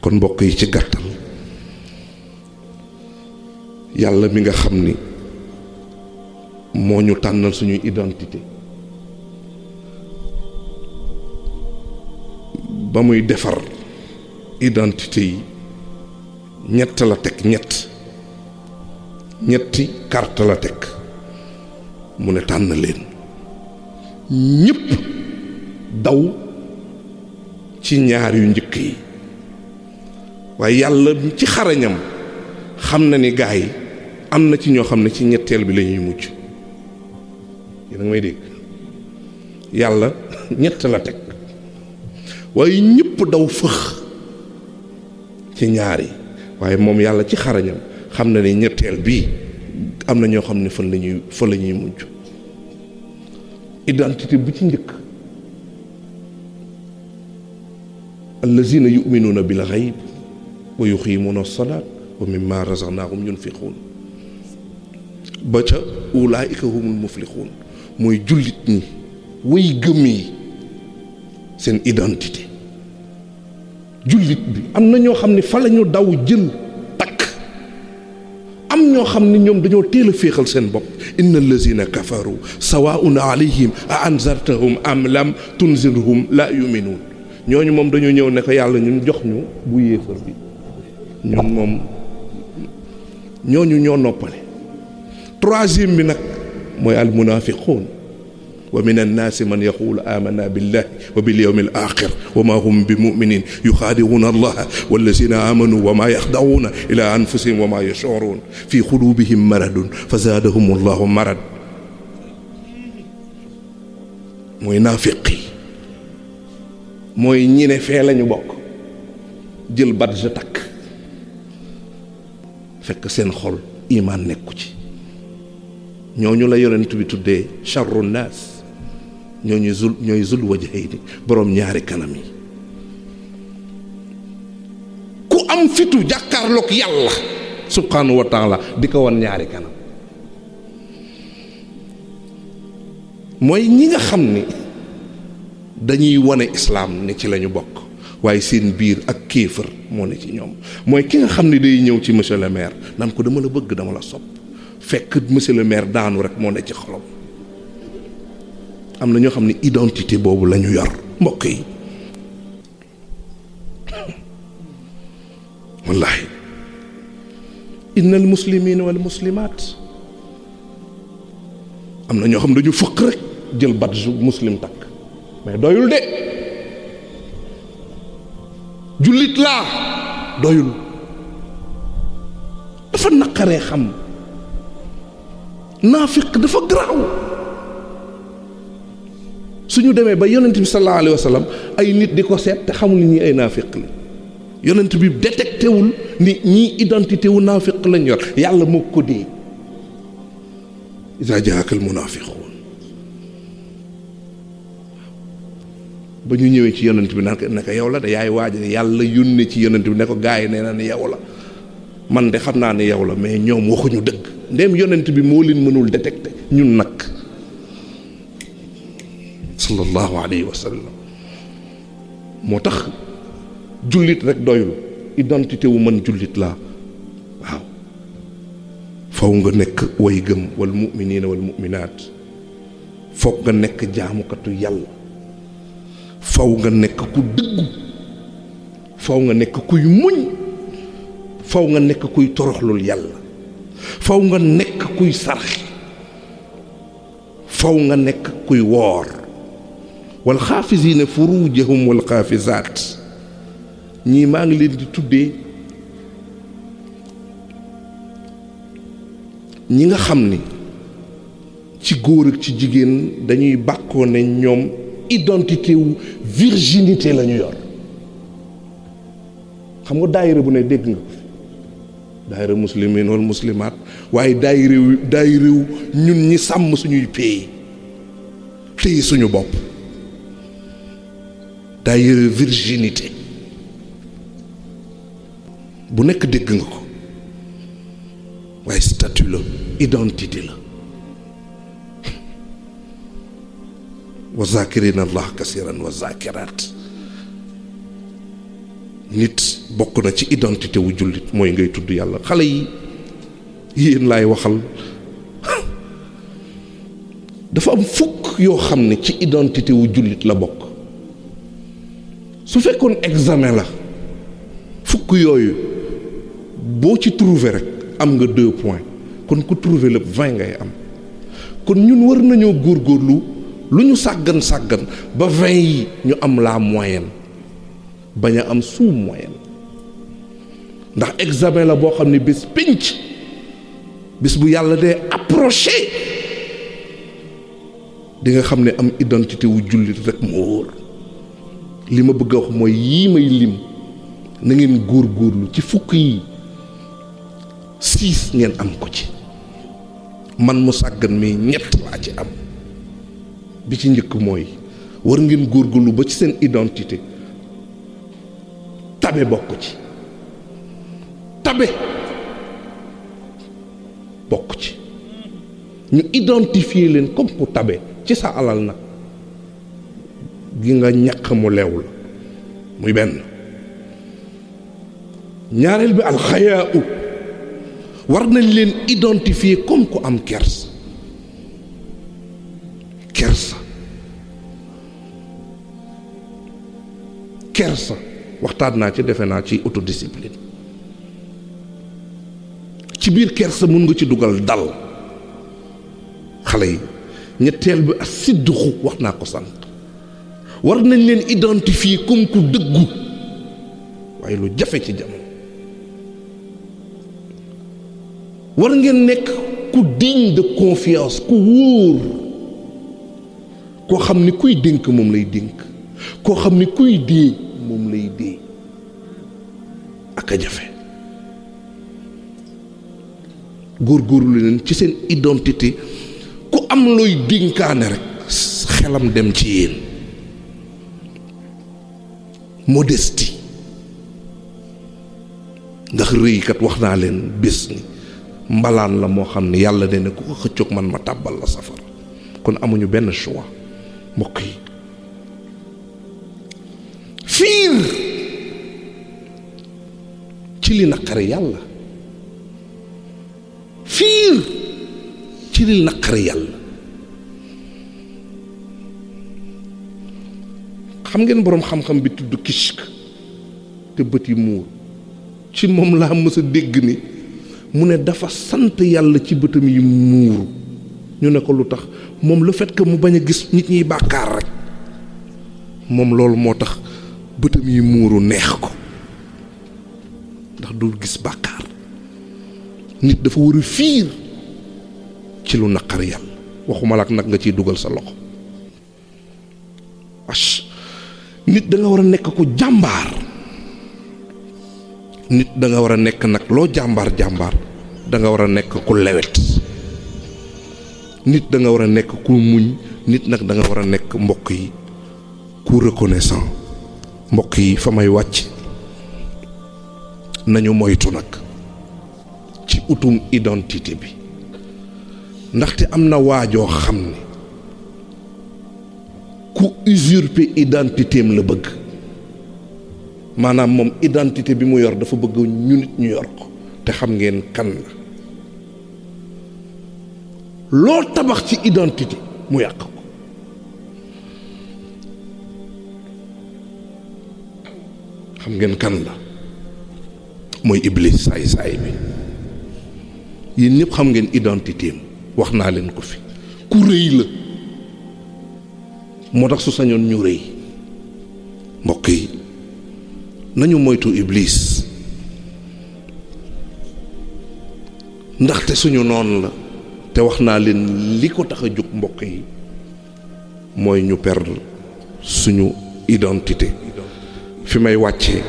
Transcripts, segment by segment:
kon mbokk yi ci gàttal yàlla mi nga xam ni moo ñu tànnal suñuy identité ba muy defar identité yi ñett la teg ñetti carte la teg mu ne tànn leen ñépp daw ci ñaar yu njëkk yi waaye yàlla ci xarañam xam na ni gaa yi am na ci ñoo xam ne ci ñetteel bi la ñuy mujj yéen a ngi may dégg yàlla ñett la teg waaye ñépp daw fëx ci ñaar yi waaye moom yàlla ci xarañam xam na ni ñetteel bii am na ñoo xam ne fa la ñuy mujj identité bu ci njëkk allazina yuminuuna bil xayb wa yuqiimuuna salaat wa mimma razaqnaahum yunfiquun ba ca ulaa'ika humul muflixuun mooy jullit ñi way gëm yi seen identité jullit bi am na ñoo xam ne fa la ñu daw jël takk am ñoo xam ne ñoom dañoo teel a féexal seen bopp inna allazina kafaru sawaun alayhim a anzartahum am lam tunzirhum la yuminuun ñooñu moom dañoo ñëw ne ko yàlla ñun jox ñu bu yéefar bi ñun moom ñooñu ñoo noppale troisième bi nag mooy al munafiquun wa min annaasi man yaqulu amanna billahi wa bil yawmil axir wa ma hum bi muminin yuxaadicuuna allaha wallazina amanu wa ma yaxda'uuna ila anfusihim wa ma yashcuruun fi qulubihim maradun fa zaadahum allahu marad mooy naafiq yi mooy ñi ne fee lañu bokk jël badge takk fekk seen xol imaan nekku ci ñooñu la yonent bi tuddee charru naas ñooy zul wajhayni boroom ñaari kanam yi ku am fitu jàkkaarloog yàlla subhanahu wa taala di ko wan ñaari kanam mooy ñi nga xam ni dañuy wane islaam ne ci lañu bokk waaye seen biir ak kéefër moo ne ci ñoom mooy ki nga xam ne day ñëw ci monsieur le maire naan ko dama la bëgg dama la sopp fekk monsieur le maire daanu rek moo ne ci xolom am na ñoo xam ne identité boobu la ñu yor mbokk yi wallahi innal muslimina wal muslimat am na ñoo xam ne dañu fëkk rek jël badge muslim takk mais doyul de jullit laa doyul dafa naqaree xam naafiq dafa garaaw suñu demee ba yonent bi sallallahu alayhi wa sallam ay nit di ko seet te xamul ni ñi ay naafiq la yonent bi détecté wul ni ñii identité wu naafiq lañ yor yàlla moo ko dee iza jaaka al munaafiquun ba ñu ñëwee ci yonent bi naan ne ko yow la de yaay waaj yàlla yónnee ci yonent bi ne ko gaa yi nee na ni yow la man de xam naa ne yow la mais ñoom waxuñu dëgg ndéem yonent bi moo leen mënul détecté ñun nag sallallahu alayhi wa sallam moo tax jullit rek doyul identité wu man jullit laa waaw faw nga nekk way gëm wal muminina wal muminaat foog nga nekk jaamukatu yàlla faw nga nekk ku dëggu faw nga nekk kuy muñ faw nga nekk kuy toroxlul yàlla faw nga nekk kuy sarxi faw nga nekk kuy woor wal xaafisiina furuujahum wal xaafisaat ñii maa ngi leen di tuddee ñi nga xam ni ci góor ak ci jigéen dañuy bàkkoo ne ñoom identité wu virginité la ñu yor xam nga daayira bu ne dégg nga ko fi daayira muslimin wal muslimaat waaye daayira ñun ñi sàmm suñuy pays téye suñu bopp daayira virginité bu nekk dégg nga ko waaye statut la identité la wa zakirina allah kasiran wa zakirat nit bokk na ci identité wu jullit mooy ngay tudd yàlla. xale yi yéen laay waxal dafa am fukk yoo xam ne ci identité wu jullit la bokk. su fekkoon examen la fukk yooyu boo ci trouvé rek am nga 2 points kon ku trouvé lépp 20 ngay am. kon ñun war nañoo góorgóorlu lu ñu sàggan ba 20 yi ñu am la moyenne bañ a am sous moyenne ndax examen la boo xam ne bés pénc bés bu yàlla dee approché di nga xam ne am identité wu jullit rek moo wóor. li ma bëgg a wax mooy yii may lim na ngeen góorgóorlu ci fukk yi 6 ngeen am ko ci. man mu sàggan mi 3 laa ci am bi ci njëkk mooy war ngeen góorgóorlu ba ci seen identité tabe bokk ci. tabe bokk ci ñu identifier leen comme ku tabe ci sa alal nag gi nga ñàkk mu leew la muy benn. ñaareel bi alxayaa war nañ leen identifier comme ku am kersa. kersa waxtaan naa ci defe naa ci autodiscipline. ci biir kersa mun nga ci dugal dal xale yi. ñetteel bi ak sidduxu wax naa ko sànq war nañ leen identifier comme ku dëggu waaye lu jafe ci jamono. war ngeen nekk ku digne de confiance ku wóor koo xam ni kuy dénk moom lay dénk koo xam ni kuy dee moom lay dee ak a jafe. góorgóorlu leen ci seen identité ku am looy dénkaane rek xelam dem ci yéen. modestie ndax rëykat wax naa leen bés ni mbalaan la moo xam ne yàlla de ne ku ko xëccoog man ma tàbbal la safara kon amuñu benn choix mbokk yi. fiir ci li naqari yàlla. fiir ci li naqari yàlla. xam ngeen boroom xam-xam bi tudd Kishk te bët yi muur ci moom laa mës a dégg ni mu ne dafa sant yàlla ci bëtam yi muuru. ñu ne ko lu tax moom le fait que mu bañ a gis nit ñiy bàkkaar rek moom loolu moo tax bëtam yi muuru neex ko ndax dul gis bàkkaar. nit dafa war a fiir ci lu naqar yàlla waxuma la ak nag nga ciy dugal sa loxo. nit da nga war a nekk ku jàmbaar. nit da nga war a nekk nag loo jàmbaar da nga war a nekk ku lewet. nit da nga war a nekk ku muñ. nit nag da nga war a nekk mbokk yi ku reconnaissant. mbokk yi fa may wàcc nañu moytu nag ci utum identité bi ndaxte am na waajoo xam ne ku usurper identité am la bëgg. maanaam moom identité bi mu yor dafa bëgg ñu nit ñu yor ko te xam ngeen kan la. loo tabax ci identité mu yàq ko. xam ngeen kan la mooy iblis saay bi. yéen ñëpp xam ngeen identité am wax naa leen ko fi ku rëy la moo tax su sañoon ñu rëy. mbokk yi nañu moytu iblis ndaxte suñu noon la te wax naa leen li ko tax a jóg mbokk yi mooy ñu perdre suñu identité. fi may wàccee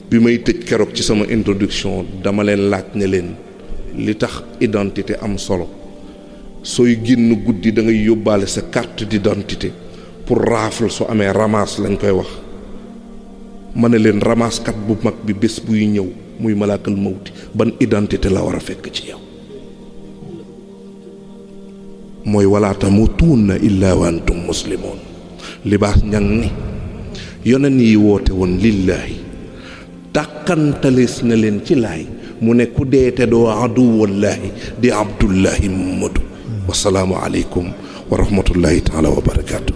bi may tëj keroog ci sama introduction dama leen laaj ne leen li tax identité am solo sooy génn guddi da ngay yóbbaale sa carte d'identité pour raafal su amee ramasse lañ koy wax. ma ne leen ramaskat bu mag bi bés buy ñëw muy malaakal mawti ban identité la war a fekk ci yow. mooy wala tamutunna illa wa antum muslimun. libaas ñang ni yonent yi woote woon lillaahi dàqantalees na leen ci laay mu ne ku dee te doo aduwallaahi di abdullahi Muhammadu wasalaamu aleykum wa rahmatullahi taala wa barakaatu.